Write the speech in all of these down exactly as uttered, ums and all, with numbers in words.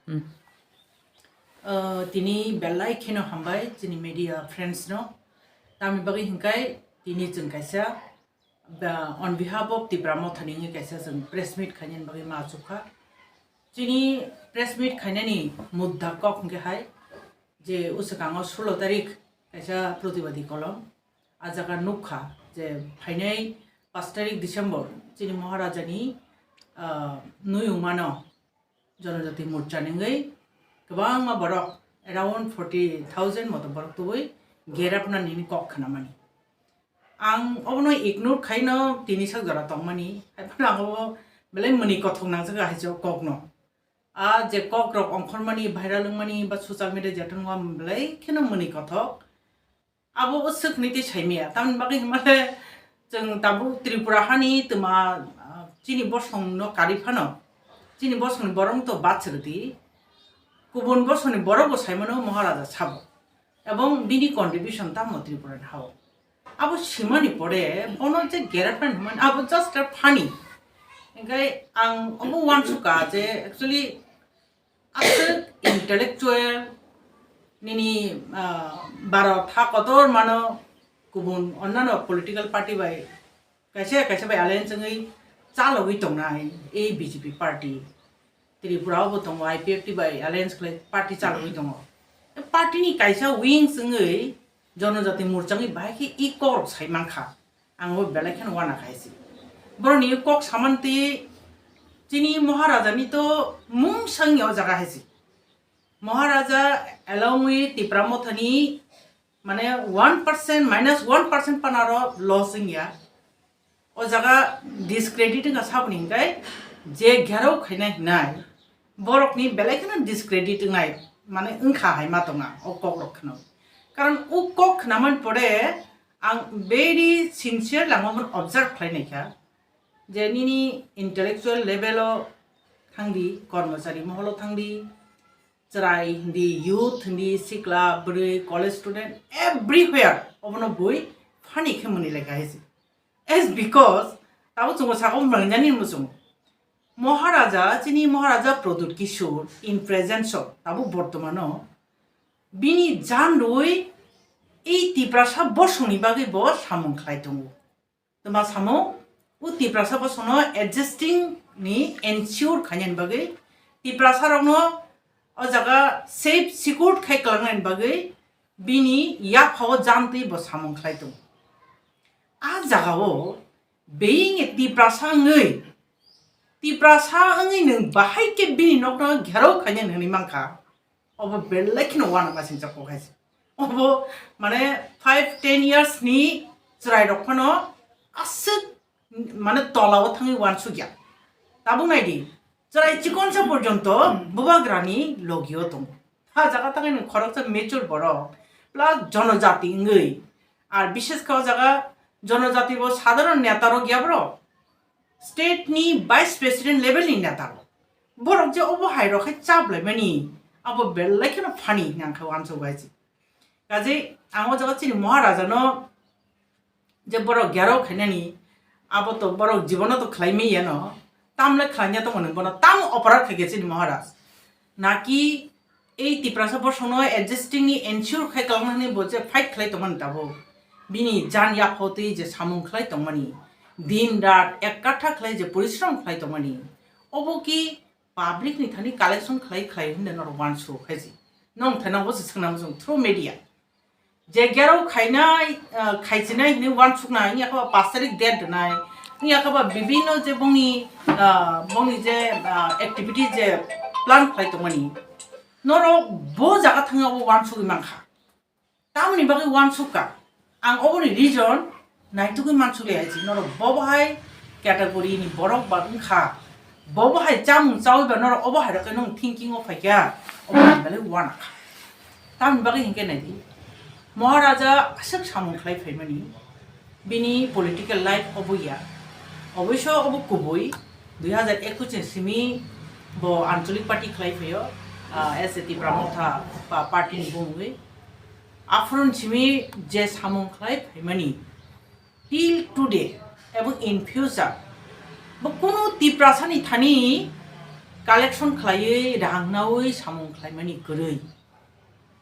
Hmm. Uh, tini belai kheno hambai chini media friends no. Tamni bagwi hinkai tini chwng kaisa, ba, on behalf of Tipra Mothani wngwi kaisa chwng press meet khainani bagwi ma achukha. Chini press meet khainani mudda kok hwnkhe hai je uswkango sulo tarik kaisa protibadi kolom. A jaga nukha je phainai pash tarik December chini Maharajani, ah, nuyungmano Jonojati Morcha ni wngwi kwbangma borok, around forty thousand moto borok tubui gerapna nini kok khnamani. Ang obono ignore khaino tini sak jora tongmani, haiphano ang obo belai mwnwi kothok nangjak hai se o kokno. A je kok rok ongkhormani, viral wngmani ba social media jeto wngma belai kheno mwnwi kothok. Abo o swk ni tei saimaya, tamni bagwi hwnmale chwng tabuk Tripura hani twma, ah, chini bosong no kari phano, chini bosong ni borok to bad swrwdi, kubun bosong ni borok bo saimano Maharaja sabo, ebong bini contribution tamo Tripura ni hao. Abo simani pore bono je gerapna hwnmani abo just a funny. Hingke ang obo uansukha je actually aswk intellectual nini, ah, Bharat ha kotor mano kubun onnano political party bai kaisa kaisa bai alliance wngwi chalogwi tongnai ei B J P party. Tripura o bo tongo, I P F T bai alliance khlai party chalogwi tongo. E party ni kaisa wings wngwi Jonojati Morcha wngwi bahai khe i kok rok sai mankha. Ang bo belai kheno uana khai se. Borok ni kok samantwi chini Maharaja ni to mung sangya o jaga hai se. Maharaja along with Tipra Motha ni mane one percent, minus one percent panaro loss wngya. O jaga discredit wngkha saboni hinkai je gherao khainai hinai borokni belai kheno discredit wngnai mane wngkha hai ma tonga o kok rok kheno. Karon o kok khnamani pore ang very sincere lango observe khlai naikha je nini intellectual level o thangdi, kormochari moholo thangdi, chwrai hindi, youth hindi, sikla, bwrwi, college student, everywhere obono bui funny khe mwnwi lai kha hai se. As because tabo chungo saka bo mangjani hinwi chungo. Maharaja, chini Maharaja Pradyut Kishore in presence o, tabo bortomano bini jan rwi ei Tiprasa bosongni bagwi bo samung khlai tongo. Twma samung, o Tiprasa bosongno adjusting ni ensure khainani bagwi, Tiprasa rokno o jaga safe, secured khai kwlangnani bagwi bini yaphao jantwi bo samung khlai tongo. A jagao being a Tiprasa wngwi, Tiprasa wngwi nwng bahai khe bini nokno gherao khainani hwnwi mankha, obo belai kheno uanama singcha kok hai se. Obo mane five ten years ni chwrai rok phano aswk mane tolao thangwi uansukya. Tabuk naidi, chwrai chikonsa porjonto bubagrani logio tongo. Ha jaga thangwi nwng khoroksa mature borok plus jonojati wngwi. Ar bishes khe o jaga jonojati bo sadharon neta rok ya borok. State ni vice president level ni neta rok. Borok je obo hai rok khai chap lai mani, abo belai kheno funny nang kha uansuk bai se. Kaje ang o jaga chini Maharaja no je borok gherao khainani, abo to borok jibono to khlai manya no, tamle khlai ya tongmani bono tam operate khai khe chini Maharaj. Naki ei Tiprasa bosongno adjusting ni ensure khai kwlangna hwnwi bo je fight khlai tongmani tabuk. Bini jan yaphao twi je samung khlai tongmani, din rat ek katha khlai je porishrom khlai tongmani, obo ki public ni thani collection khlai khlai hwnwi norok uansuk hai se. Nong thai nang bo se swngnang through media. Je gherao khainai, ah, khaichinai hwnwi uansuknai, wngya khe ba pash tarik date rwnai, wngya khe ba bibinno je bongni, ah, bongni je, ah, activity je plan khlai tongmani, norok bo jaga thangya o uansugwi mankha. Tamoni bagwi uansukha, ang oboni reason naitugwi mansukliya hai se, norok bo bahai category ni borok ba wngkha, bo bahai chamung chawi ba norok obo hai rok khe nwng thinking o phaikha, obo ni bagwi uanakha. Tamoni bagwi hinkhe naidi, Maharaja aswk samung khlai phaimani, bini political life obo ya. Oboiso obo kubui, dui hazar ekush ni simi bo Anchalik party khlai phaio, ah, as a Tipra Motha pa-, party ni bumungwi. Aphuru ni simi je samung khlai phaimani, till today ebong in future bo kunu Tiprasa ni thani collection khlaiwi, rang nawi samung khlaimani kwrwi.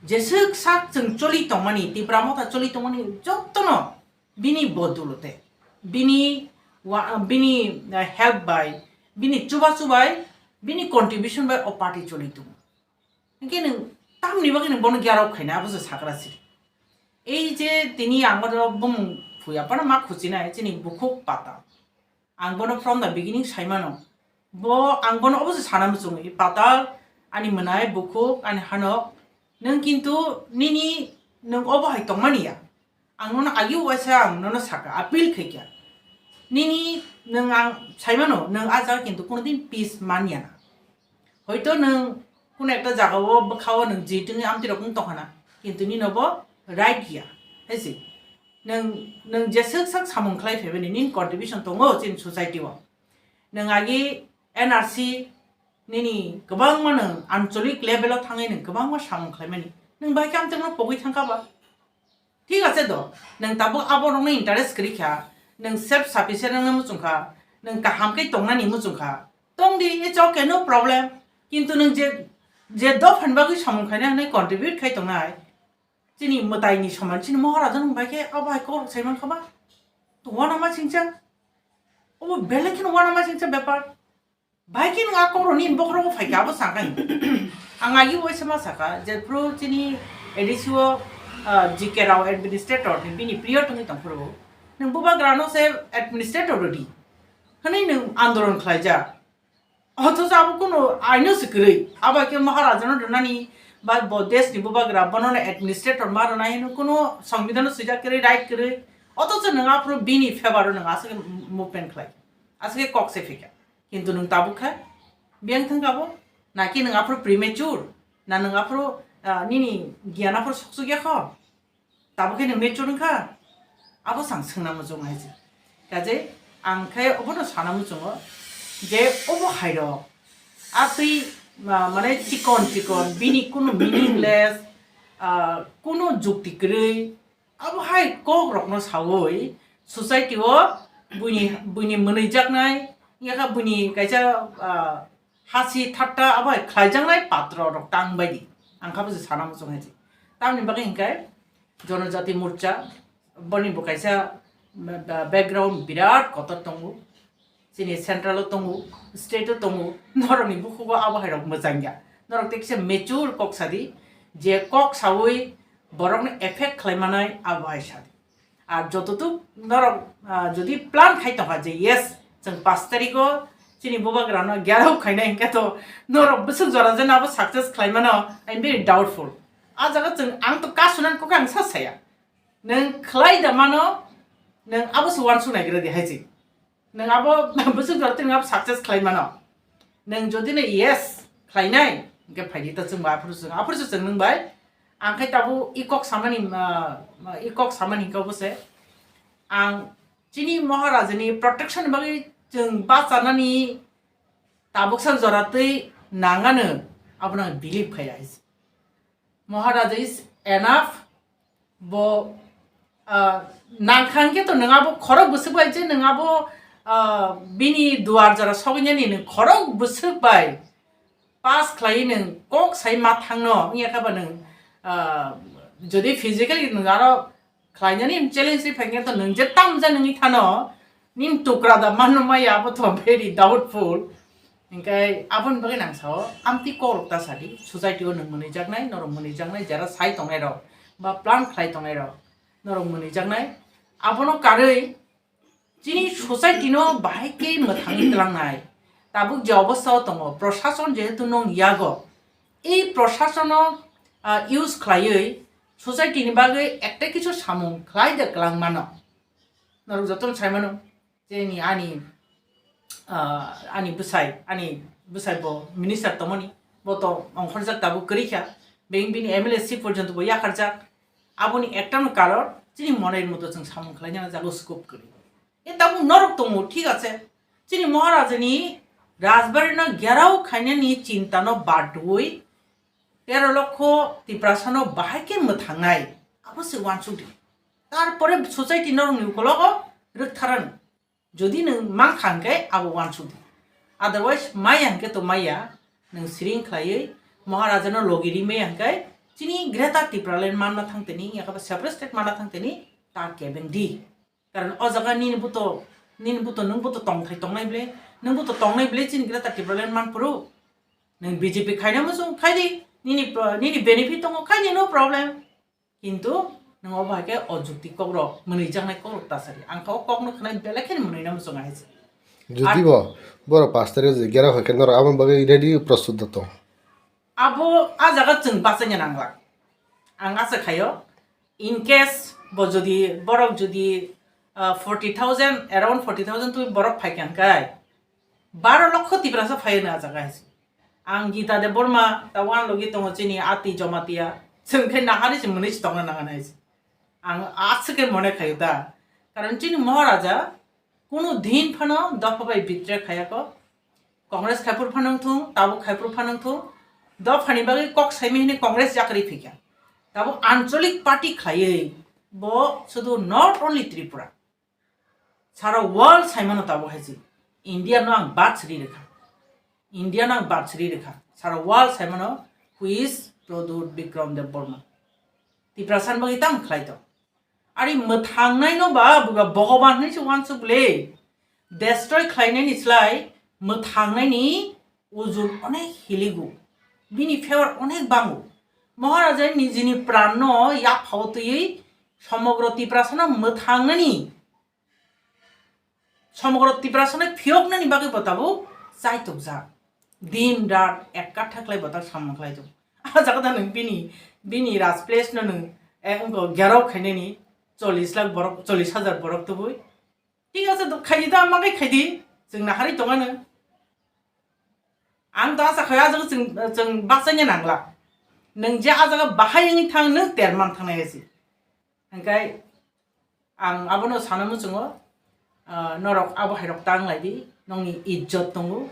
Jeswk sak chwng choli tongmani, Tipra Motha choli tongmani jotono bini bodolote, bini wa-, bini, eh, help bai, bini chubachu bai, bini contribution bai o party choli tongo. Hinkhe nwng tamni bagwi nwng bono gyarok khaina abo se sakra se. Ei je tini ang oro bumung phuya phano ma khuchinai chini bukhuk Patal. Ang bono from the beginning saimano. Bo ang bono obo se sana muchungo, "I Patal, ani mwnai bukhuk, ani hanok, nwng kintu nini nwng obo hai tongmani ya." Ang nono agi waisa ang nono saka, appeal khaikha. Nini nwng ang saimano, nwng a jaga kintu kunudin peace manya na. Hoito nwng kuno ekta jagao bwkhao nwng jitwngwi amtwi rok wng tongkhana, kintu nino bo right ya, hai se. Nwng, nwng jeswk sak samung khlai phaimani nini contribution tongo chini society o. Nwng agi N R C nini kwbangma nwng anchalik level o thangwi nwng kwbangma samung khlaimani. Nwng bai khe amtwino pogwi thangkha ba? Thik ache do, nwng tabuk aborokno interest kwrwi kha, nwng self sufficient wngna muchung kha, nwng kaham khe tongnani muchung kha, tong di, it's okay, no problem. Kintu nwng je, je dophani bagwi samung khainai hwnwi contribute khai tongnai, chini mwtaini soman, chini Maharaja nwng bai khe abo hai kok sai mankha ba? To uanama singcha, obo belai kheno uanama singcha bepar. Bai khe nwng a kokrokni bokhorogo phai kha, abo sakha hinwi. Ang agi waisa ma sakha, jephru chini A D C o, ah, G K Rao administrator ni bini period wngwi tongphuru, nwng bubagrano se administrator rwdi hwnwi nwng andolon khlaijak. Othocho abo kunu aino se kwrwi. Abo khe Maharajano rwnani ba bo desh ni bubagra bonono administrator ma rwnai hwnwi kunu songbidhano swijak kwrwi, right kwrwi. Othocho nwng aphuru bini favor o nwng aswk movement khlai, aswk kok se phikha. Kintu nwng tabuk kha biyang thang kha bo, naki nwng aphuru premature, na nwng aphuru, ah, nini giyan aphuru sokchuk ya kho, tabuk khe nwng mature wng kha, abo chwng swngna muchung hai se. Kaje ang khe obono sana muchungo je obo hai rok a twi, ah, mane chikon chikon bini kunu meaningless, ah, kunu jukti kwrwi, abo hai kok rokno sawi society o buini, buini mwnwi jaknai, yakha buini kaisa, ah, hasi thatta abo hai khlaijaknai patro rok tang bai di. Ang kha bo se sana muchung hai se. Tamni bagwi hinkhe Jonojati Morcha boni bo kaisa ba-, ba-, background birat kotor tongo. Chini central o tongo, state o tongo, norokni bukhugo abo hai rok mwchang ya. Norok tei kisa mature kok sadi, je kok sawi borokno effect khlai manai abo hai sadi. Ar jototuk norok, ah, jodi plan khai tongkha je yes, chwng pash tarikh o chini bubagrano gyarok khainai hinkhe to norok bwswk jora jani abo success khlai mano, I am very doubtful. A jaga chwng ang to ka sunan kok ang sa saya. Nwng khlai da mano, nwng abo se uansuk naigra di hai se. Nwng abo bwswk jora twi nwng abo success khlai mano. Nwng jodi no yes khlainai, hinkhe phaidi ta chwng bai aphuru chwng, aphuru se chwng nwng bai. Ang khai tabuk i kok samani, ah, i kok samani hinkhe obo se. Ang chini Maharajani protection ni bagwi chwng bachanani tabuksa jora twi nangano, abono ang believe khai ya hai se. Maharaja is enough. Bo, ah, nangkha hwnkhe to nwng abo khorok bwswk bai je nwng abo, ah, bini duar jora sogwinani nwng khorok bwswk bai pass khlaiwi nwng kok sai ma thangno wngya kha ba nwng, ah, jodi physically nwng aro khlainani challenge ri phaikhe to nwng je tamja nungwi thano, nini tukra da manno maya abo to very doubtful. Hinkhe aboni bagwi nang sao, amtwi kokrok ta sadi, society o nwng mwnwi jaknai, norok mwnwi jaknai, jera sai tongnai rok ba plan khlai tongnai rok, norok mwnwi jaknai. Abono karwi chini society no bahai khe mwthangwi twlangnai. Tabuk je obostha o tongo, prosason jehetu nwng yago, ei prosason no, ah, use khlaiwi society ni bagwi ekta kisu samung khlai de kwlang mano. Norok jotono sai mano, chini ani, ah, ani bwsai, ani bwsai bo minister tongmani, bo to ongkhorjak tabuk kwrwi kha, being bini M L A seat porjonto bo yakharjak. Aboni ekta no karon chini monai moto chwng samung khlaina jago scope kwrwi. E tabuk norok tongo, thik ache. Chini Maharajani Rajbari no gherao khainani chinta no badwi tero lokho Tiprasa no bahai khe mwthangnai. Abo se uansuk di. Tarpore society norokni ukologo rwktharano. Jodi nwng mankha hwnkhe abo uansuk di. Otherwise, maya hwnkhe to maya, nwng siring khlaiwi Maharaja no logi ri maya hwnkhe chini Greater Tipraland manna thang tini, yakaba separate state manna thang tini, ta kebeng di. Karon o jaga nini buto, nini buto, nwng buto tongthai tongnai ble, nwng buto tongnai ble chini Greater Tipraland man phuru. Nwng B J P khaina muchung khai di, nini pro-, nini benefit tongo khai di, no problem. Kintu nwng obo hai khe o jukti kokrok, mwnwi jaknai kokrok ta sari. Ang kha o kokno khwnai belai kheno mwnwina muchung hai se. Jodi bo, borok pash tarikh je gera hai khe norok aboni bagwi ready prostut da tong. Abo a jaga chwng bachaina nanglak. Ang asa khaio, in case bo jodi, borok jodi, ah, forty thousand, around forty thousand twi borok phai kha hwnkhe, baro lokho Tiprasa phai hwno a jaga hai se. Ang Gita Debbarma, tabuk ani logi tongo chini Ati Jamatia. Chwng khe nahari se mwnwi se tongna nang nai se. Ang aswk khe mone khaio ta. Karon chini Maharaja kunu din phano dopha bai betray khayako. Congress khaiphuru phano wngthung, tabuk khaiphuru phano wngthung. Dophani bagwi kok saimani hwnwi Congress chakri phikha. Tabuk ancholik party khlaiwi bo sudu not only Tripura. Sara world saimano tabuk hai se. India no ang bad sri rekha. India no ang bad sri rekha. Sara world saimano who is Pradyut Bikram Debbarma. Tiprasa ni bagwi tamo khlai to. Ari mwthangnai no ba buga Bhogoban hinwi se uansuk le. Destroy khlainai ni slai mwthangnai ni ujun onek hiligo. Bini favor onek bango. Maharaja ni nijini pran no yaphao twiwi somogro Tiprasa no mwthangnani, somogro Tiprasa no phiyoknani bagwi bo tabuk chaitokjak. Din rat ekka thaklai bo ta samung khlai tongo. A jaga da nwng bini, bini raj place no nwng, eh, wngko gerok khainani chollish lakh borok, chollish hajar borok tubui. Thik ase, to khaidi ta, ma kai khaidi, chwng naharwi tongano. Ang to asa khai, a jaga chwng, chwng bachaina nangla. Nwng je a jaga bahai wngwi thang, nwng terman thangnai hai se. Hwnkhe ang abono sana muchungo, ah, norok abo hairok ta wnglaidi, nongni ijjot tongo,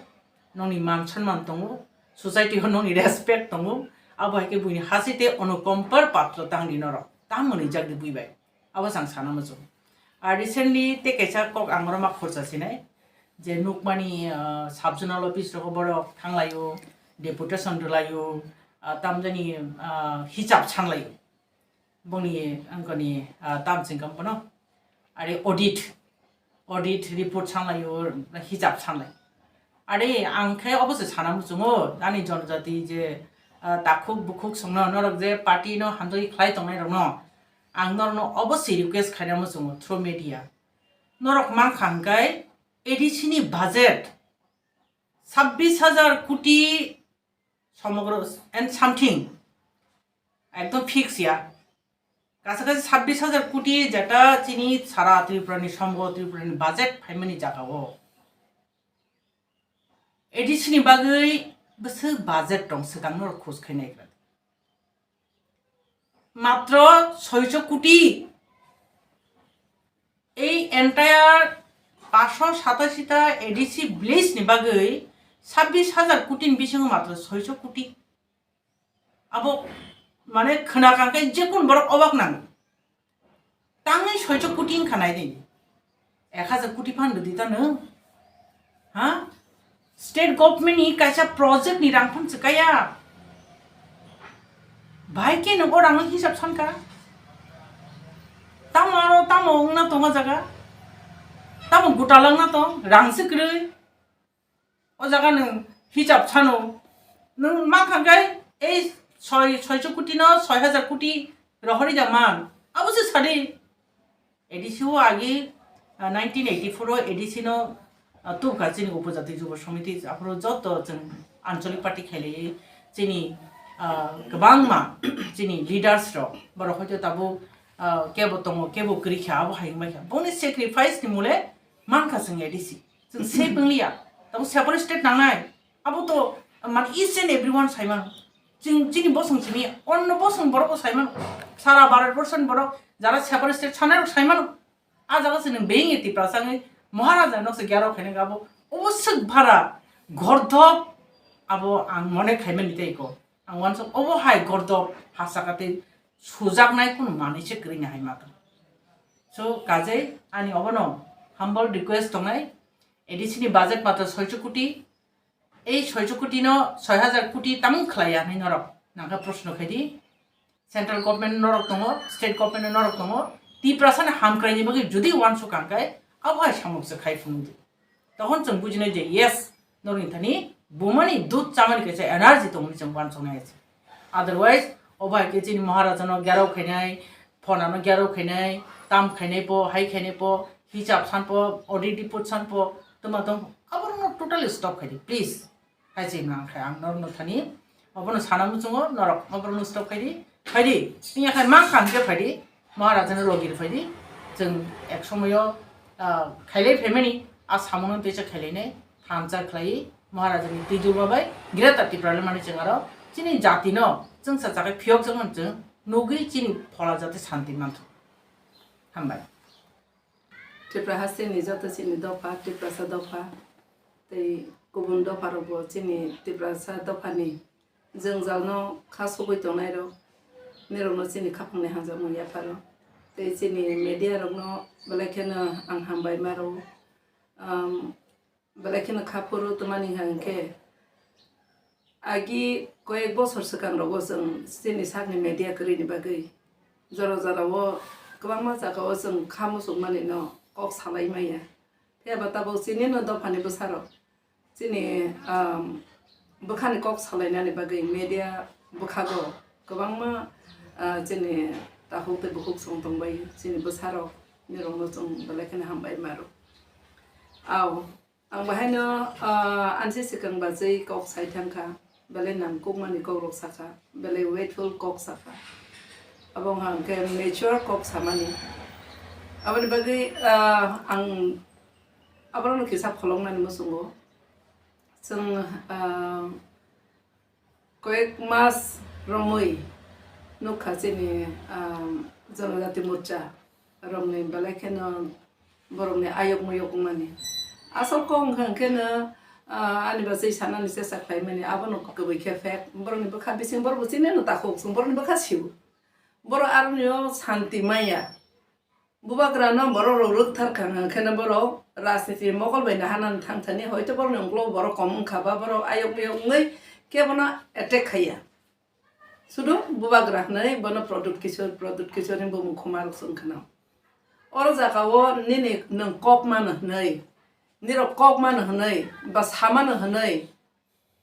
nongni man sonman tongo, society o nongni respect tongo, abo hai khe buini hasi tei onukompar patro tangdi norok, ta mwnwijak di bui bai. Abo chang sana muchung. Ar recently tei kaisa kok ang oro ma khorsa sinai, je nukmani, ah, sub zonal office rogo borok thanglaio, deputation rwlaio, ah, tamjani, ah, hisab sanlaio. Boni angkoni, ah, tam chingkam bono. Are audit, audit report sanlaio, hisab sanlai. Are ang khe obo se sana muchungo, ani jonojati je, ah, takhuk bukhuk songno, norok je party no hamjagwi khlai tongnai rokno, ang norokno obo se request khaina muchungo through media. Norok mankha hwnkhe A D C ni budget sabbish hajar koti somogro and something, ekdom fix ya. Kaisa kaisa sabbish hajar koti jeta chini sara Tripura ni, somogro Tripura ni budget phaimani jaga o. A D C ni bagwi bwswk budget tong swkang norok khoj khainai gra. Matro soicho koti. Ei entire paanch sho satashi ta A D C village ni bagwi sabbish hajar koti ni bisingo matro soicho koti. Abo mane khwna kang khe jekun borok obak nang. Tangwi soicho koti wngkha nai di. Ek hajar koti phan rwdi ta nwng. Ha? State government ni kaisa project ni rang phang swkaya. Bahai khe nwng o rang no hisab sankha. Tamo aro tamo wngna tongo jaga. Tamo guta langna tong, rang se kwrwi. O jaga nwng hisab sano. Nwng ma kha khe ei soi, soicho koti no soi hajar koti rohori da man. Abo se sadi. A D C o agi, ah, nineteen eighty-four o A D C no, ah, tubkha chini Upojati Jubo Samiti, aphuru joto chwng anchalik party khailaiwi chini, ah, kwbangma chini leaders rok, borok hoito tabuk, ah, kebo tongo, kebo kwrwi kha, abo hai wngbai kha. Boni sacrifice ni mole mankha chwng A D C. Chwng safe wngliya. Tabuk separate state nangnai. Abo to, man, each and everyone saimano. Chwng, chini bosong simi, onno bosong borok bo saimano. Sara Bharat borso ni borok, jara separate state sanai rok saimano. A jaga se nwng being e Tiprasa wngwi Maharaja no se gyarok khainai abo. Obo swk bara gordop abo ang mone khaimani tei ko. Ang uansuk obo hai gordop hasa kate sujaknai kunu manwi se kwrwini hai matwng. So, kajei ani obono humble request tongnai, A D C ni budget matro soicho koti, Ei soicho koti no soi hajar koti tamung khlai ya hinwi norok nangkha proshno khaidi. Central government norok tongo, state government norok tongo. Tiprasa ni hamkrai ni bagwi jodi uansuk kha khe abo hai samung se khai phunukdi. Tohon chwng bujinai je yes, norokni thani bumani dud chamani kaisa energy tongmani chwng uansuknai se. Otherwise, obo hai khe chini Maharaja no gerao khainai, phona no gerao khainai, tam khainai po, hai khainai po, hisab san po, audit report san po, tuma tong, aborok no totally stop khaidi, please. Hai se hwnka khe ang norokno thani obono sana muchungo, norok oborokno stop khaidi, phaidi, wngya khe mang kha hwnkhe phaidi, Maharaja no logi rw phaidi, chwng ek somoyo, ah, khailai phaimani, a samono teisa khailainai, thansa khlai Maharaja ni twijlma bai Greater Tipraland mani chwng aro chini jati no chwngsa chakhai phiyok jakmani chwng nugwi chini phola jate santi manthok. Hambai. Tripura hasteni joto chini dopha, Tiprasa dopha, tei kubun dopharokbo chini Tiprasa dophani jwngjalno kha sugwi tongnairok, nirokno chini khapangni hamjakmung yapharo. Tei chini media rokno belai kheno ang hambai maro. Am, Belai kheno kha phuru twmani hwnkhe, agi koyek bosor swkang rogo chwng chini sakni media kwrwini bagwi jora jorao kwbangma jagao chwng kha muchungmani no kok salai maya. Phiya ba tabuk chini no dophani bwsarok chini, um, bwkhani kok salainani bagwi media bwkhago kwbangma, uh, chini takhuk tei bukhuk chwng tongbai chini bwsarok nirokno chwng belai kheno hambai maro. Au. Ang bahaino, ah, ansi swkang bachwi kok sai thangkha, belai nangkukmani kokrok sakha, belai weightful kok sakha. Abo wngkha hwnkhe mature kok samani. Aboni bagwi, ah, ang aborokno kisa pholoknani muchungo. Chwng, ah, Koyek mas romwi nukha chini, um, Jonojati Morcha romni belai kheno borokni ayok muyok wngmani. Asol kok wngkha hwnkhe no, uh, ani bachwi sanani chesta khlaimani abono kwbwi khe fact. Borokni bwkha bising borokbo chini no takhuk, chwng borokni bwkha sio. Borok aroni o santi maya. Bubagrano borok rok rwkthar kha, hwnkheno borok rajniti mokol bai naharnani thangthani, hoito borokni ungkulugo borok kom wngkha ba borok ayok miyok wngwi kebono attack khaiya. Sudu bubagra hwnwi bono Pradyut Kishore, Pradyut Kishore hinwi bumung khuma rwkse wngkhano. Oro jagao nini nwng kok mano hwnwi, nirok kok mano hwnwi ba samano hwnwi,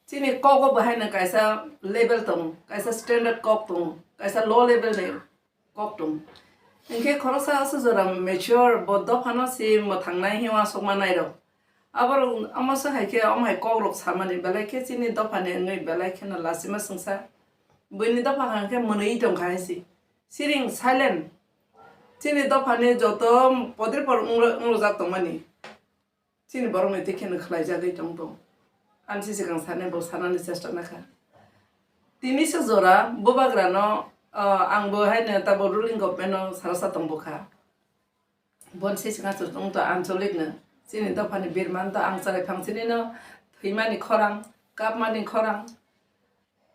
chini kogo bo haino kaisa level tongo, kaisa standard kok tongo, kaisa low level ni kok tongo. Hinkhe khoroksa aswk jora mature, bo dophano se mwthangnai hinwi aswk manairok. Aborok omo se hai khe, omo hai kokrok samani belai khe chini dophani wngwi belai kheno lachima swngsa. Buini dopha hwnkhe mwnwi tongkha hai se. Siring silent. Chini dophani joto podre por wngro-, wngrojak tongmani. Chini borokni twi kheno khlaijagwi tong tong. Ani se swkang sanai bo sanani chesta nakha. Tini se jora bubagrano, ah, ang bo haino tabuk ruling government no sara sa tong bukha. Bon se swkang se tong to ancholik no. Chini dophani birman to ang charai phang chini no thwimani khorang, kapmani khorang.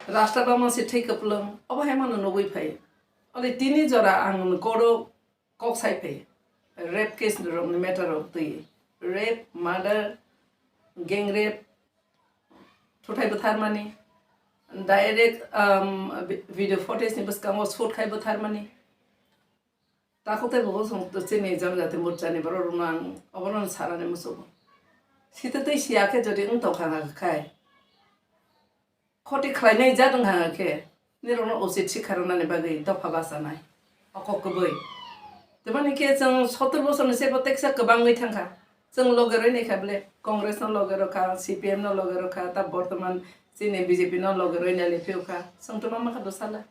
Rasta bamon se thwi kwplwng. Obo hai mano nugwi phai. Ole tini jora ang kodo kok sai phai. Rape case rokni matter rok twi. Rape, murder, gang rape, thuthai bwtharmani, direct, um, vi-, video footage ni bwskango shoot khai bwtharmani. Takhuk tei bukhuk chwng chini Jonojati Morcha ni borok rokno ang obono sanani muchungo. Sita tei siya khe jodi wng tongkha khai. Khoti khlainai jat wngkha khe, nirokno uchit sikha rwnani bagwi dopha bachanai. O kok kwbwi. Tamani khe chwng sottor bosorni sebo teksa kwbangwi thangkha. Chwng loge rwinai kha bwle, Congress no loge rwkha, C P M no loge rwkha, ta bortoman chini B J P no loge rwinai le phiyokha. Chwng tuma mankha dosala.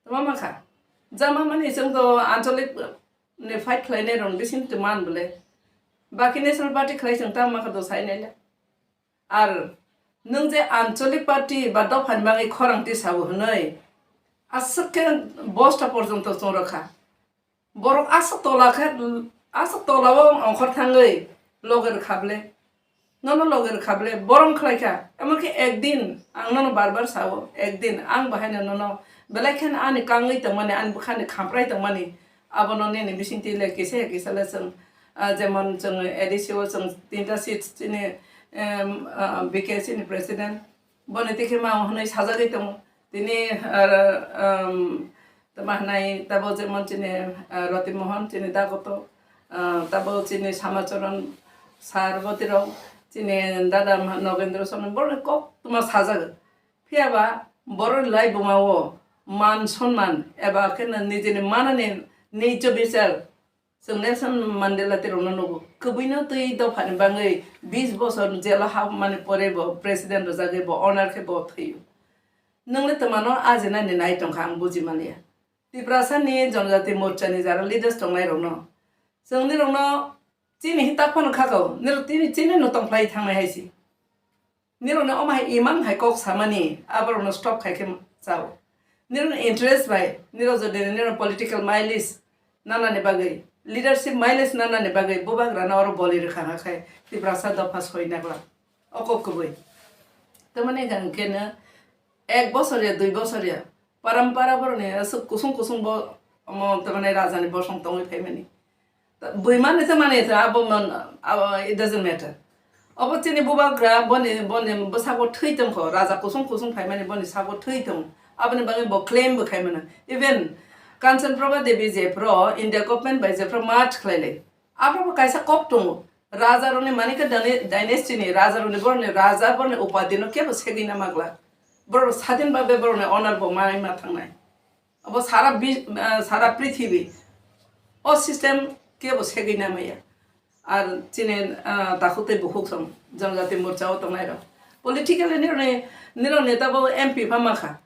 Tuma mankha. Jama mani chwng to ancholik ni fight khlainai rokni bising tuma bwle. Baki National Party khlai chwng tama mankha dosa inai le. Ar nwng je ancholik party ba dophani bagwi khorang tisao hwnwi aswk khe bosta porjonto chongrokha. Borok aswk tola khe, aswk tolao ongkhor thangwi loge rwkha bwle. Nono loge rwkha bwle, borom khlaikha. Emon khe ekdin ang nono bar bar sao, ekdin ang bahaino nono belai kheno ani kangwi tongmani, ani bwkhani khamprai tongmani, abono nini bisingtwi le kisa ya kisa le chwng, ah, jemon chwng A D C o chwng tinta seat chini em, ah, B K C ni president, boni tikhe ma hwnwi sajagwi tongo. Tini, ah, em, tama hwnai tabo jemon chini, ah, Roti Mohan, chini Dagoto, ah, tabo chini Samacharan sir, botirok, chini dada Nogendra Soren, borok kok tuma sajagwi. Phiya ba borok lai buma o man sonman eba khe nijini manani nicho bichar chwng Nelson Mandela tirokno nugo. Kwbwino twi dophani bangwi bis bosor jelo hapmani pore bo president rwjagwi bo honor khe bo thwiyo. Nwngni twmano ajinani nai tongkha ang buji manliya. Tiprasani Jonojati Morchani jara leaders tongnairokno, chwng nirokno chini hita phano khakao, nirok tini chini no tongphlai thangnai hai si. Nirokni omo hai imang hai kok samani, aborokno stop khai khe chao. Nirokni interest bai, nirok jodi nirok political mileage nanani bagwi, leadership mileage nanani bagwi bubagrano oro boli rwkha kha khai Tiprasa dopha soi naglak. O kok kwbwi. Tamani hwnkhe no ek bosor ya, dui bosor ya, parampara borokni aswk kusung kusung bo omo tamani rajani bosong tongwi phaimani. Bui mani se mani se abo man, abo it doesn't matter. Obo chini bubagra boni, boni bwsako thwi tongkho, raja kusung kusung phaimani boni sako thwi tong. Aboni bagwi bo claim bo khai mano. Even Kanchan Prabha Devi jephro India government bai jephro merge khlai lai. Abo bo kaisa kok tongo. Raja rokni Manikya dyna-, dynasty ni raja rokni borokni raja borokni upadino kebo segwi na magla. Borok sadin babe borokni honor bo manai ma thangnai. Abo sara bi-, ah, sara prithibi o system kebo segwi na maya. Ar chini, ah, takhuk tei bukhuk song Jonojati Morcha o tongnai rok. Politically nirokni, nirok neta bo M P pha makha.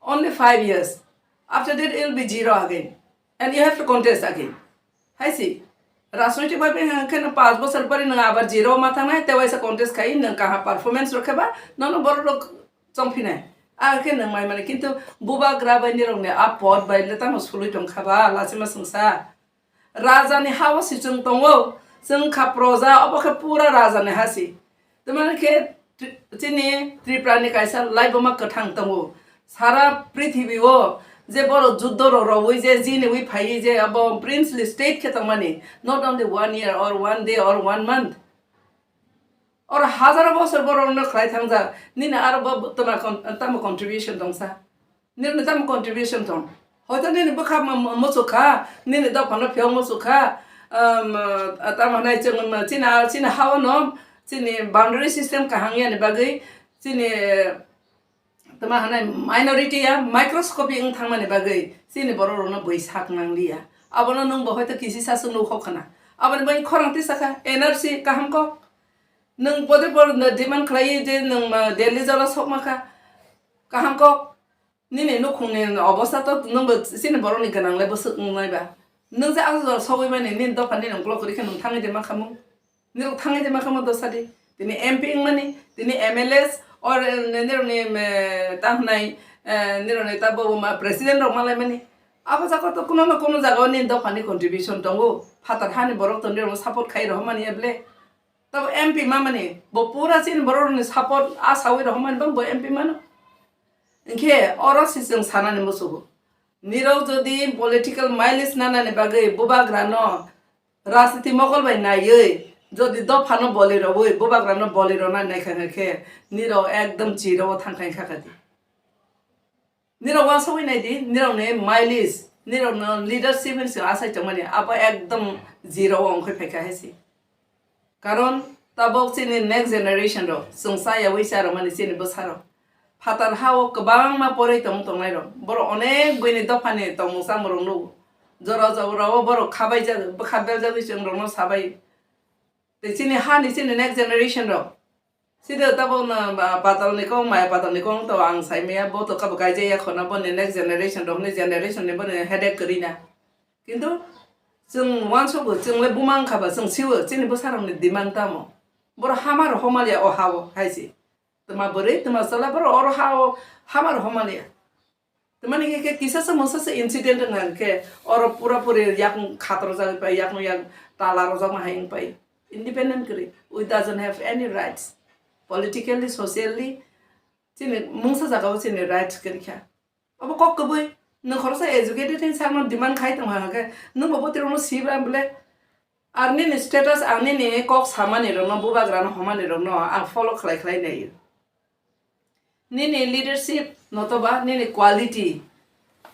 Only five years. After that, it will be zero again. And you have to contest again. Hai si, rajnoitik bhabe hwnkhe no panch bosor pore nwng abar zero ma thangnai, tei waisa contest khai nwng kaham performance rwkhe ba, nono borok rok chongphinai. A khe nwng mai mani, kintu bubagra bai nirokni a pod bai le tamo sului tongkha ba, lachima swngsa. Rajani ha o si chwng tongo, chwng kha proja, obo khe pura rajani ha si. Tamani khe Tri-, chini Tripura ni kaisa laibuma kwthang tongo. Sara prithibi o je borok juddo rok rowi je jini wi phaiwi je abo princely state khe tongmani, not only one year or one day or one month. Oro hajaro bosor borok no khlai thangjak, nini aro bo tama con-, tamo contribution tongsa? Nini tamo contribution tong? Hoito nini bwkha mo-, mo-, muchuk kha, nini dophano phiyok muchuk kha, um, tamo hwnai chwng chini, chini ha-o no chini boundary system kaham yani bagwi chini tamo hwnai minority ya microscopic wng thangmani bagwi chini borok rokno bui sak nang liya. Abono nwng bo hoito kisi sa se nukho khna. Aboni bagwi khorang tisa kha N R C kaham kok. Nwng bode bor demand khlai je nwng, uh, Delhi jora sokma kha. Kaham kok. Nini nukhungni obostha to nwngbo chini borokni gwnang le bwswk wngnai ba. Nwng je ang jora sogwi mani nini dopha nini uklok kwrwi khe nwng thangwi de ma khamung. Nirok thangwi de ma khamung dosa di. Tini M P wngmani, tini M L As, or, eh, nirokni, eh, tamo hwnai, eh, nirokni tabo ma president rok malai mani. Abo jaga to kuno na kuno jaga o nini dopha ni contribution tongo. Phatar hani borok to nirok support khai rohormani ya ble. Tabo M P mamani, bo pura chini borok rokni support asawi rohormani bang bo M P mano. Hinkhe oro se chwng sanani muchungo. Nirok jodi political mileage nanani bagwi bubagrano rajniti mokol bai naiwi, jodi dophano boli rwui bubagrano boli rwna naikha khe nirok ekdom chiro o thangkha kha di. Nirok uansugwi nai di, nirokni mileage, nirokno leadership hinwi se asai tongmani, abo ekdom zero o wngkhe phaikha hai se. Karon tabuk chini next generation rok, chwng cha yaui cha rwmani chini bwsa rok. Phatar ha o kwbangma poroi tong tongnai rok. Borok onek buini dophani tongmung chamung rok nugo. Jora jora o borok khabai jak, bwkha beljagwi chwng rokno sabai. Tei chini hani chini next generation rok. Sida tabuk no ba-, patal ni kok, maya patal ni kok to ang sai maya, bo to kabo kaijak ya khona, boni next generation rok ni generation ni boni headache kwrwi na. Kintu chwng uansukgo, chwng le buma wngkha ba, chwng siwo, chini bwsa rok ni demand tamo. Borok hamar homal ya o ha o hai se. Twma bwrwi, twma chwla borok oro ha o hamar homal ya. Tamani khe, khe kisa se mungsa se incident wngkha khe oro pura puri yakung khatrok jagwi pai, yakung yak tala rojak ma hai wng pai. Independent kwrwi. We doesn't have any rights. Politically, socially, chini mungsa jaga o chini rights kwrwi kha. Obo kok kwbwi. Nwng khoroksa educated hin sakno demand khai tong ha khe, nwng bo bwtwi rokno si ba bwle? Ar nini status, ang nini kok samani rokno, bubagrano homani rokno ang follow khlai khlai nai. Nini leadership notoba nini quality.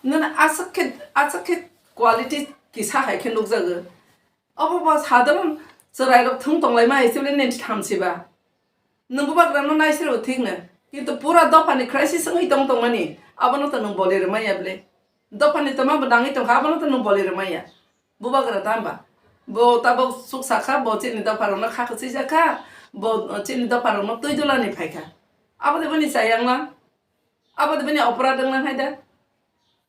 Nini aswk khe, aswk khe quality kisa hai khe nukjago. Obo bo sadharon chwrairok thung tonglaima hai se bile nini thamsiba. Nwng bubagrano naisiro thikno, kintu pura dophani crisis wngwi tong tongmani, abono to nwng boli rwmaya bile. Dophani tongma bo nangwi tongkha, abono to nwng boli rwmaya. Bubagra tamba? Bo tabok chuk sakha, bo chini dopharokno kha kwchwi jakha, bo chini dopharokno twi dulani phaikha. Abo de boni chayangma? Abo de bini oporad wngna hai da?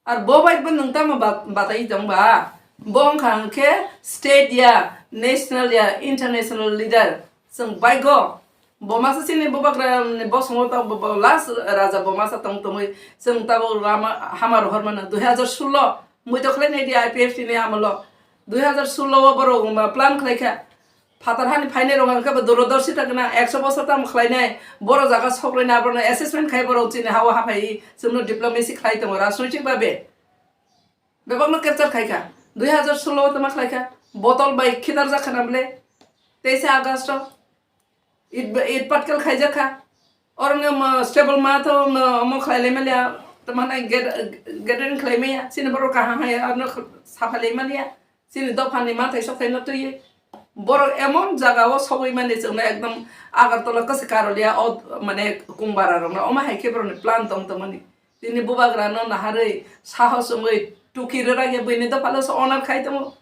Ar bo bai bo nwng tamo ba-, batai tong ba? Bo wngkha hwnkhe state ya, national ya, international leader. Chwng baigo. Bo masa chini bubagra ni bosongo ta bo, bo last raja bo masa tong tongwi chwng tabo lama hamar hormano dui hazar sullo muitok khlai nai di I P F T ni amolo. Dui hazar sullo o borok ma plan khlai kha. Phatar hani phainai rok hwnkhe bo dorodorshita gwnang, ekso bosor tamo khlainai, borok jaga sokroina borokno assessment khai borok chini hao haphai chwngno diplomacy khlai tongo rajnoitik babe. Bebakno capture khai kha. Dui hazar sullo o tama khlai kha. Botol bai khidarjak khana bwle. Teise August o. It, it patkel khaijak kha. Oroni mo stable ma to mo, mo khlai lai maliya. Tama nai get-, gathering khlai maya. Chini borok kaham hai arno sapha lai maliya. Chini dophani mathai sokthai no twiwi. Borok emon jaga o sogwi mani chwngno ekdom Agartala kwchwk Karoliya o mane Kungbara rokno omo hai khe borokni plan tong tongmani. Tini bubagra no naharwi sahos wngwi tuki rwrak ya buini dophalo se honor khai tongo.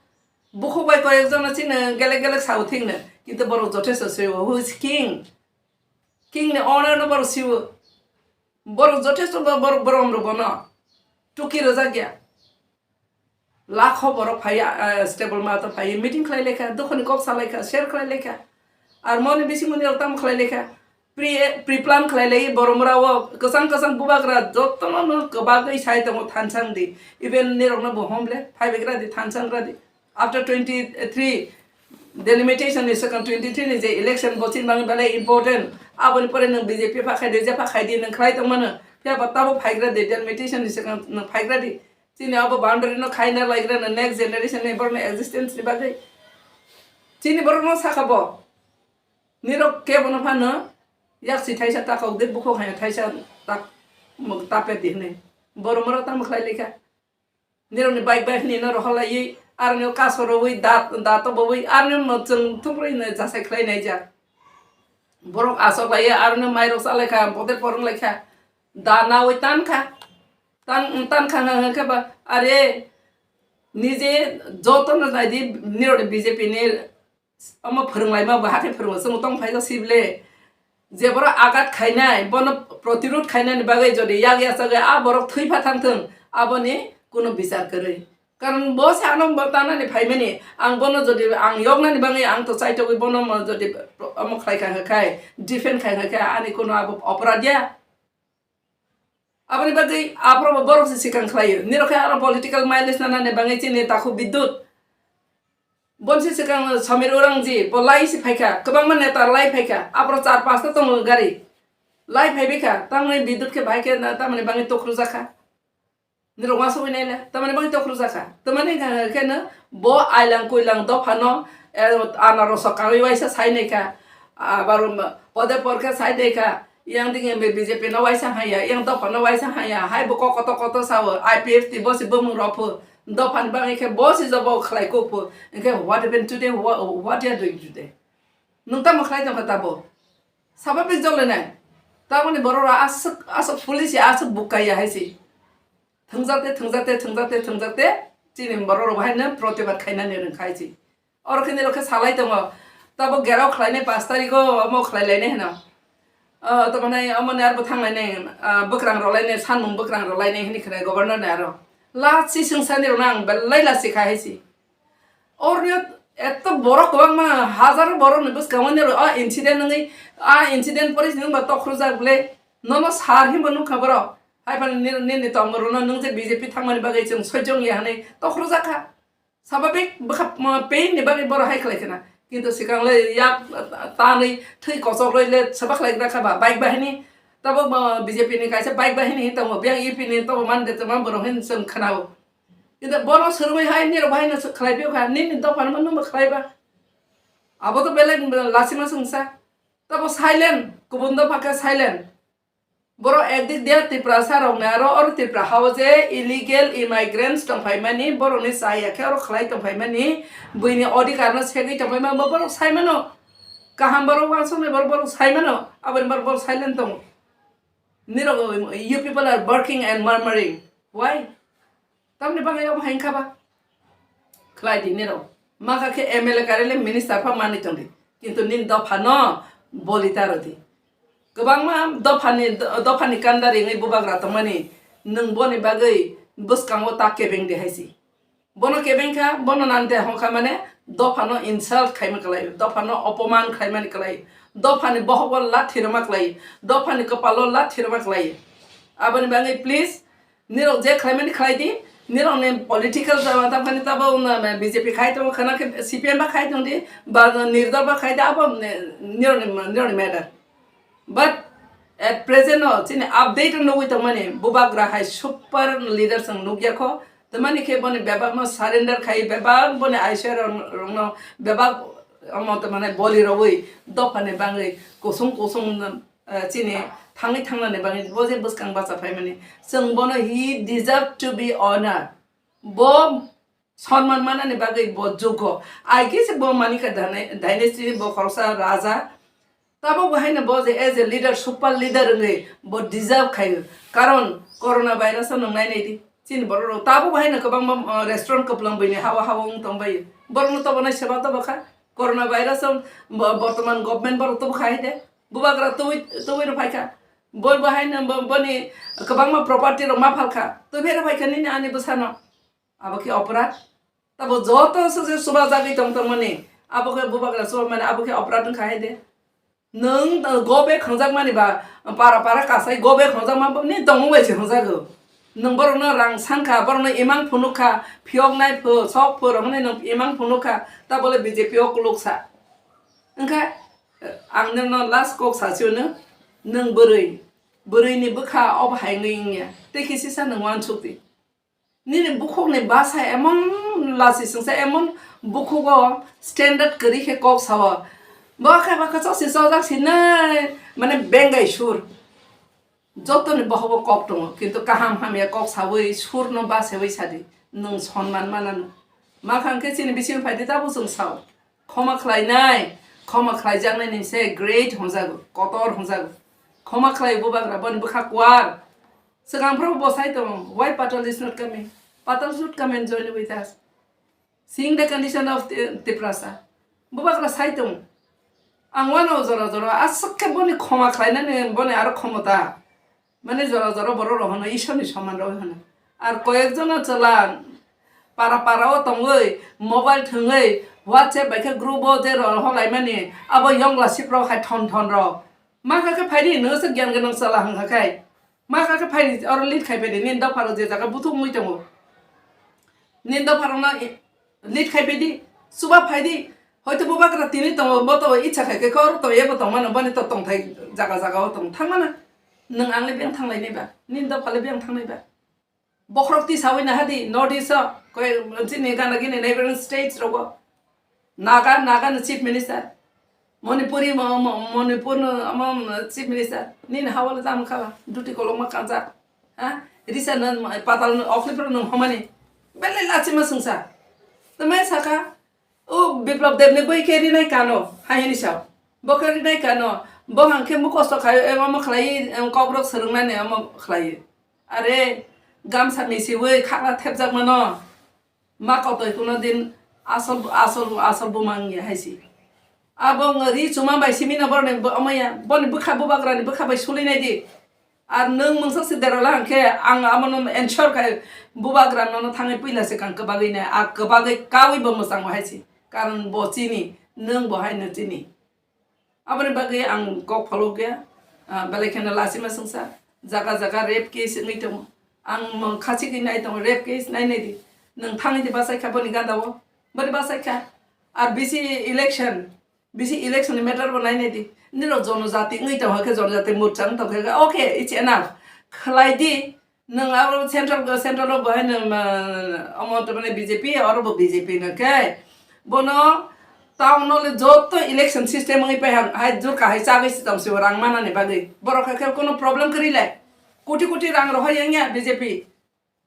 Bukhuk bai koyek jona chini gelek gelek sao thikno. Kintu borok jothesto se who is king? King ni honor no borok siwo. Borok jothesto bo-, borok borom rok bono tuki rwjak ya. Lakho borok phai, ah, stable ma to phai, meeting khlai lekha, dukhoni kok sa lekha, share khlai lekha. Ar moni bising moni rok tamo khlai lekha. Pre, pre plan khlai lai borok mura o kwchang kwchang bubagra jotono no kwbagwi sai tongo thansang di. Even nirok no bo hom le phai begra di thansang gra di. After twenty three delimitation ni second twenty three ni je election bo chini bagwi belai important. Aboni pore nwng B J P pha khai di, je pha khai di nwng khlai tong mano. Phiya ba tabo phaigra di delimitation ni second nwng phaigra di. Chini abo boundary no khaina laigra na next generation ni borokni existence ni bagwi. Chini borok no saka bo. Nirok kebo no phano yak si thaisa ta kok de bukhok hai thaisa ta muk ta pe di hne. Borok moro ta mukhlai lekha. Nirok ni bike bai hni no rohor lai ar ni kaso roi da, da to boi ar ni mo chwng thumroi no jasai khlai nai ja. Borok asok lai ar ni mai rok sa lekha, bote porong lekha. Da na oi tan kha. Tan, tan kha nga khe ba, are, nije joto no nai di, nirok ni B J P ni omo phwrwnglaima bo hathai phwrwngo, chwng tong phai sible. Je borok agat khainai, bono protirod khainani bagwi jodi yak yachagwi a borok thwi pha thang thung, aboni kuno bichar kwrwi. Karon bo se ano bo tanani phaimani, ang bono jodi ang yoknani bagwi ang to chaitogwi bono mo jodi omo khlai kha khai, defend khai kha, ani kuno abo oporad ya. Aboni bagwi aphuru bo borok se swkang khlaio. Nirok khe aro political mileage nanani bagwi chini takhuk Bidyut. Bonsi swkang Samir Urangji, bo lai se phaikha, kwbangma neta lai phaikha. Aphuru char pasta tongo gari. Lai phaibaikha, tamni Bidyut khe bahai khe na, tamni bagwi tokhrujakha. Nirok uansugwi naile, tamni bagwi tokhrujakha. Tamni hwnkha khe no bo ailang kuilang dophano, eh, anarosok kangwi waisa sai naikha. Abar pode por khe sai naikha. Yang digi B J P no waisa haya, yang dopha no waisa haya, hai bo kok koto koto sao, I P F T bo se bumung rok phu, dopha ni bagwi khe bo se jobo khlai kuk phu, hwnkhe what happened today, what, what you are doing today? Nwng tamo khlai tongkha tabo? Sababik jole nai, tamoni borok rok aswk, aswk foolish ya, aswk bukka ya hai se. Thwngjak te, thwngjak te, thwngjak te, thwngjak te, chini borok rok bo haino protibad khainani rwngkha hai se. Oro khe nirok khe salai tongo. Tabuk gerao khlainai pash tarikh o omo khlai lainai hino. O, tamani omo ni aro bo thang lainai, ah, bwkrang rw lainai, sanmung bwkrang rw lainai hini khwnai governor ni aro. Last session sani rwna ang belai last kha hai se. Oro ni eto borok kwbangma hajaro borok ni bwskango nirok a incident wngwi, a incident pore se nwng ba tokhorjak bwle. Nono sar hinbo nukha borok. Hai phano nini, nini tongmung rwno nwng je B J P thangmani bagwi chwng sojong ya hwnwi tokhorjak kha. Sababik bwkha, mo, pain ni bagwi borok hai khlai khna. Kintu swkang le yak tanwi thwi kochok rwi le saba khlai gra kha ba bike bahini. Tabuk bo B J P ni kaisa bike bahini hin tongo. Biyang U P ni tobo man de tongma borok hin chwng khna-o. Kintu bono swrwngwi hai nirok bahino khlai phiyokha. Nini dopha no nungbo khlai ba. Abo to belai lachima sungsa. Tabo silent, kubun dopha khe silent. Borok ekdik dia Tiprasa rokni aro or Tripura hao je illegal immigrants tongphaimani, borokni chaya khe oro khlai tongphaimani, buini odhikar no segwi tongphaimani, bo borok saimano. Kaham borok wansuknai borok, borok saimano, aboni borok, borok silent tongo. Nirok, you people are barking and murmuring. Why? Tamni bagwi omo hai wngkha ba? Khlai di nirok. Makha khe M L A karele minister pha manwi tongdi. Kintu nini dopha no boli ta rwdi. Kwbangma dophani, dophani kandari wngwi bubagra tongmani. Nwng boni bagwi bwskango ta kebeng di hai si. Bono kebeng kha, bono nante hongkha mane dophano insult khaima kwlai, dophano opoman khaimani kwlai, dophani bohogo lathi rwma kwlai, dophani kwpalo lathi rwma kwlai. Aboni bagwi please, nirok je khlaimani khlai di, nirokni political jama tamkhani tabo, um, B J P khai tongo, khana khe C P M ba khai tong di, ba Nirdol ba khai di, abo, um, nirokni, nirokni matter. But at present o chini update o nugwi tongmani bubagra hai super leader chwng nukya kho. Tamani khe boni bebak no surrender khai, bebak boni aisha rok, rok no bebak omo tamani boli rogwi dophani bangwi kusung kusung, eh, chini thangwi thangnani bangwi bo je bwskang bacha phaimani. Chwng bono he deserve to be honored. Bo Sonman manani bagwi bo jukgo. Ai khe se bo manikha dynasty bo khoroksa raja. Tabuk bo haino bo je as a leader, super leader wngwi bo deserve khaio. Karon corona virus o nwng nainai di. Chini borok rok tabuk bo haino kwbangma, uh, restaurant kwplwng bini hawa hawa wng tong baio. Borok no tobo nai seba tobo kha. Corona virus o bo-, bortoman government borok tobo khai de. Bubagra tubui, tubui no phaikha. Bo bo haino bo-, boni kwbangma property rok ma phalkha. Tubui no phaikha nini ani bwsano. Abo khe oporad. Tabo joto se je chuba jagwi tong tongmani, abo khe bubagra chuba mani, abo khe oporad wngkha hai de. Nwng, uh, go back hwnjakmani ba, para para kasai go back hwnjakma bo ni tongmung bai se hwnjago. Nwng borokno rang sankha, borokno imang phunukha, phiyok nai pho, sok pho rok hwnwi nwng imang phunukha, tabole B J P o kuluksa. Wngkha, uh, ang nirokno last kok sasi hwno, nwng bwrwi, bwrwini bwkha obo hai wngwi wngya, tei khe sisa nwng uansuk di. Nini bukhukni bwsa emon lasi singsa, emon bukhugo standard kwrwi khe kok sao. Bo khe ba kwchak si chojak si nai, mane bengai sur. Jotoni bohogo kok tongo, kintu kaham hamya kok sawi surno basewi sadi, nwng sonman manano. Makhang khe chini bisingo phaidi tabo chwng sao. Khoma khlainai, khoma khlaijaknai ni se great hwnjago, kotor hwnjago. Khoma khlai bubagra boni bwkha kuar. Swkang phuru bo sai tongo, why Patal is not coming? Patal should come and join with us. Seeing the condition of Ti-, Tiprasa. Bubagra sai tongo. Ang wano jora jora aswk khe boni khoma khlainani boni aro khomota. Mane jora jora borok rok hwno Ishwar ni soman rok hwno. Ar koyek jona chwla para para o tongwi mobile thwngwi WhatsApp bai khe group o je rok holaimani abo yongla sip rok hai thon thon rok. Ma kha khe phaidi nwng se gyan gwnang chwla hwnkha khe. Ma kha khe phaidi oro lead khai phaidi nini dopha rok je jaga buthuk wngwi tongo. Nini dopha rok no i-, lead khai phaidi, chuba phaidi. Hoito bubagra tini tongo, bo to icha khai khe kor to ebo tongmano, boni to tongthai jaga jaga o tong thangmana. Nwng ang le beng thanglainai ba, nini dopha le beng thangnai ba. Bokhorok tisawi naha di, North East o, koi chini gana gini neighboring states rogo. Naga, Naga no chief minister. Manipuri, mo-, mo-, Manipur no, amo, chief minister. Nini hawale tamo kha ba, duty kolokma kanjak. Ha? Risa no, patal no, okhlipro no homani. Belai lachima sungsa. Tamai saka, O Biplab Deb ni bui khe rinai kano, hai hini sao. Bo khe rinai kano, bo hang khe mukosto khai, e, omo khlai, em, kokrok swrwng nani omo khlai. Are, gamsa misiwi khakla thepjak mano. Ma kotoi kuno din asol, asol, asol buma wngya hai si. Abo wng ri chuma bai simi no borok ni bo-, omo ya, boni bwkha bubagra ni bwkha bai suli nai di. Ar nwng mungsa se derala hwnkhe ang abono ensure khai bubagra nono thangwi puila se kang kwbagwi nai, a kwbagwi kaui bo mwchang bo hai se, karon bo chini, nwng bo hai no chini. Aboni bagwi ang kok phalok ya, ah, belai kheno lachima sungsa, jaga jaga rape case wngwi tongo. Ang mung khachigwi nai tongo, rape case nai nai di. Nwng thangwi di bachai kha boni ganda o, boni bachai kha. Ar bisi election, Bisi election ni matter bo nainai di. Nirok jonojati wngwi tongkha khe, jonojati morcha wng tongkha khe, okay, it's enough. Khlai di, nwng abo central, central o bo hai nwng, ah, omo to mane B J P, oro bo B J P no khe. Bono Town no le joto election system wngwi pai hang, hai jur kahai chagwi se tong se rang manani bagwi. Borok khe, khe kono problem kwrwi le. Koti koti rang rohor yang ya B J P.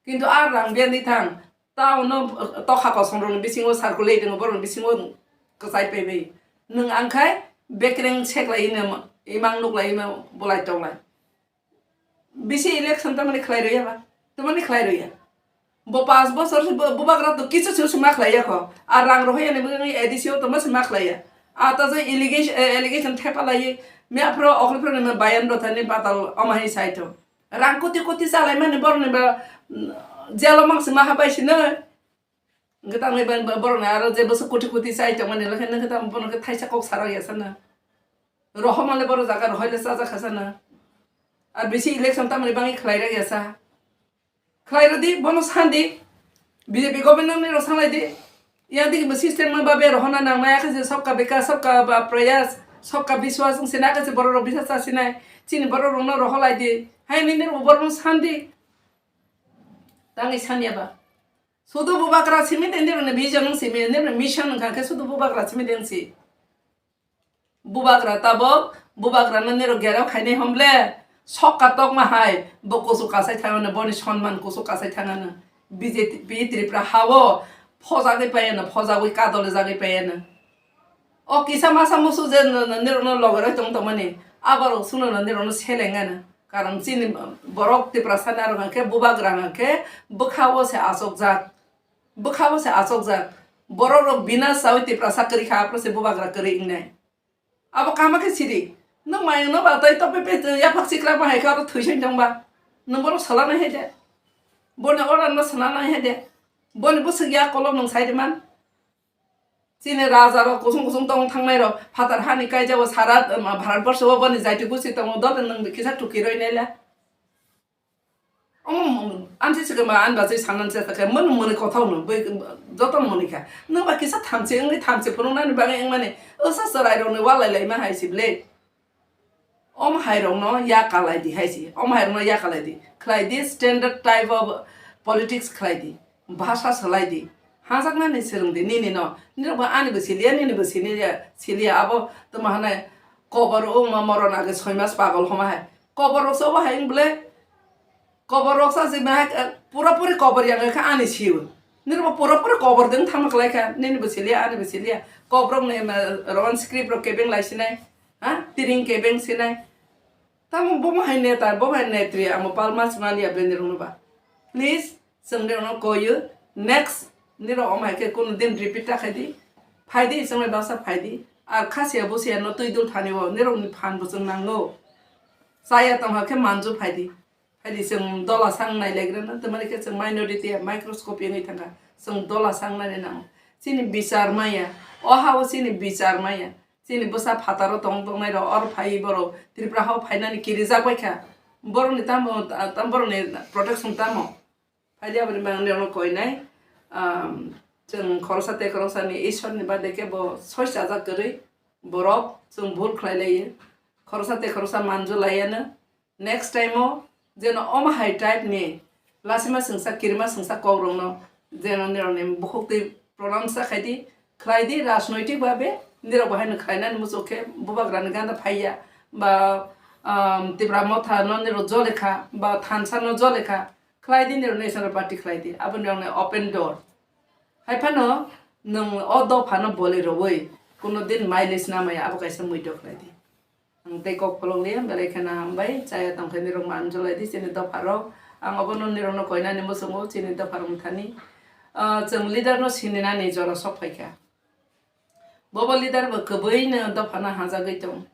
Kintu a rang biyani thang, town no, uh, tokha kosong rokni bisingo circulate wngo, borokni bisingo kwchai paibai. Nwng ang khai bekreng seklai ino, imang nuklai ino, bolai tonglai. Bisi election tamani khlai rwya ba? Tamani khlai rwya. Bo panch bochor se bo, bubagra to kichu se ma khlai ya kho. A rang rohor yani bwkha A D C o to ma se ma khlai ya. A ta je allegation, eh, allegation thepa lai me aphro okhlai phro ni bayan rotha ni batal omo hai sai to. Rang koti koti chalai mani borok ni ba, mm, jail o mang se ma habai sino. Hwnkhe tamo bai borok ni aro je bwswk koti koti chai tongmani, hwnkhe nwng khe tamo bono khe thaisa kok sarak ya sana. Rohorma le borok jaga rohor le chajak kha sana. Ar bisi election tamoni bangwi khlai rak ya sa. Khlai rw di, bono san di. B J P government ni rok sanglai di. Yang digi bo system ma babe rohorna nang nai, akhe je sabka vikas, sabka ba prayas, sabka biswas wng sinai, akhe je borok rok bisa cha sinai. Chini borok rok no rohor lai di. Hai nini rok borok no san di. Tangwi san ya ba. Sudu bubagra simi de nirok ni vision wng simi, nirok ni mission wngkha khe sudu bubagra simi de wng si. Bubagra tabok, bubagra no nirok gerao khainai hom ble, sokka tokma hai, bo kuchuk kasai thangano, boni sonman kuchuk kasai thangano. B J P Tripura hao phojagwi paiano, phojagwi kadole jagwi paiano. O kisa masa musu je n-, n-, nirokno logeroi tong tongmani, aborok sunono nirokno selengano. Karon chini borok Tiprasa ni aro hwnkhe bubagra hwnkhe bwkha-o se achokjak. Bwkha-o se achokjak. Borok rok bina chawi Tiprasa kwrwi kha, aphuru se bubagra kwrwi wngnai. Abo kama khe siri. Nwng mayung no ba tei tophepe yaphak sikla ba hai khe aro thwisai tongba. Nwng borok swlanai hai de. Boni order no swlanai hai de. Boni bwswk yak kolok nwng sai de man. Chini raja rok kusung kusung tong thangnai rok phatar hani kaijao sara, um, Bharat borsho o boni jaiti gusi tongo, dole nwng kisa tuki roi naila. Omo, ansi sikama an bachai sanan se takhe, mani mani kotha no, bai, joto mani kha. Nwng ba kisa thamchi wngwi thamchi phunuknani bagwi wngmani, osa chwrai rokni walai laima hai si ble. Omo hai rokno ya kalai di hai si. Omo hai rokno ya kalai di. Khlai di, standard type of politics khlai di. Bhasha swlai di. Hajaknani swrwng di nini no. Nirok bo ani bo siliya, nini bo siliya, siliya. Abo tamo hanai kobor o ma moron age soi mas pagol homa hai. Kobor rok se obo hai wng ble. Kobor rok sa si ma hai, eh, pura puri kobor yang kha ani siyo. Nirok bo pura puri kobor deng thangma klai kha. Nini bo siliya, ani bo siliya. Kobor rok ni ma, Roman script rok kebeng lai sinai. Ha? Tiring kebeng sinai. Tamo bo hai neta, bo hai netri, amo palma sima liya bende rungno ba. Please, chwng de ono koyo. Next, niro om hai khe kono din repeat ta khai di. Phai di, chwng bai basa phai di. Ar khasiya busiya no twi dul thani o, niro ni phan bo chwng nango. Chaya tong ha khe manju phai di. Phai di chwng dola sang nai legra na, tamani khe chwng minority ya, microscope yangwi thangkha. Chwng dola sang nai nango. Chini bichar maya, o ha o chini bichar maya. Chini bwsa phataro tong tongnai rok, oro phai borok Tripura hao phainani kirijak bai kha. Borokni tamo, tam borokni protection tamo? Phaidi aboni bagwi nirokno koinai, um, chwng khoroksa tei khoroksa ni Ishwar ni bade khe bo soi chajak kwrwi borok chwng bhul khlai laio. Khoroksa tei khoroksa manju laiano. Next time o jeno omo hai type ni lasima sengsa, kirima sengsa kok rok no jeno nirok ni bukhuk twi pronounce sa khai di, khlai di, rajnoitik babe nirok bo haino khlai nani muchuk khe bubagra ni ganda phai ya ba, um, Tipra Motha no nirok jole kha ba thansa no jole kha, khlai di nirok National Party khlai di, abo nirok ni open door. Hai phano nwng o dopha no boli rwui kuno din mileage na maya, abo kaisa muido khlai di. Ang tei kok pholok liya, belai kheno hambai, chaya tongkhe nirok manjolai di chini dopha rok. Ang obono nirokno koinani muchungo, chini dopha rok mthani. Ah, chwng leader no sininani jora sok phaikha. Bobo leader bo kwbwino dophano hajagwi tong.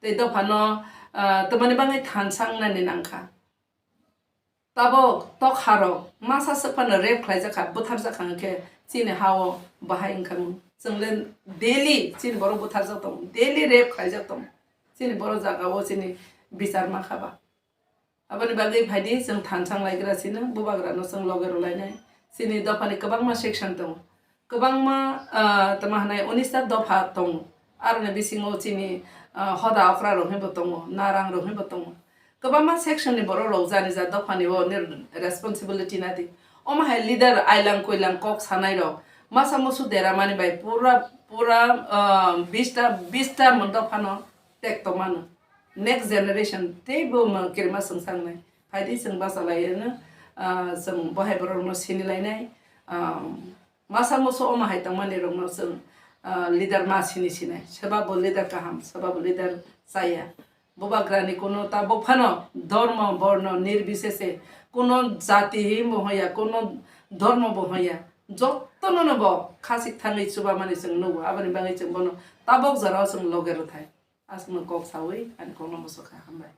Tei dophano, ah, twmani bangwi thansa wngnani nangkha. Tabok tokharok masa swk phano rape khlaijak kha, bwtharjak kha, hwnkhe chini ha-o bahai wngkha mung. Chwng le daily chini borok bwtharjak tongo, daily rape khlaijak tongo. Chini borok jaga-o chini bichar ma kha ba. Aboni bagwi phai di, chwng thansa wnglaigra sino, bubagrano chwng loge rwlainai. Chini dophani kwbangma section tongo. Kwbangma, ah, tamo hwnai unis ta dopha tongo. Aroni bisingo chini, ah, hoda okra rok hinbo tongo, narang rok hinbo tongo. Kwbangma section ni borok rok jani ja dopha ni o nir responsibility nadi. Omo hai leader ailang koilang kok sanai rok, Masa musu dera mani bai pura pura, ah, bista bista mondo phano tek to mano. Next generation tei bo ma kirma sengsangnai. Phaidi seng basa lai no, ah, seng bohai borok no sini lainai. Ah, masa musu oma hai tongmani rok no seng, ah, leader ma sini sinai. Seba bo leader kaham, seba bo leader saya. Bubagrani kuno tabuk phano dhormo, borno, nirbisese, kuno jati bo hoya, kuno dhormo bo hoya, jotono no bo khasik thangwi chubamani chwng nugo. Aboni bagwi chwng bono tabuk jorao chwng loge rwthai. Aswkno kok sawi ani kokno muchukha, hambai.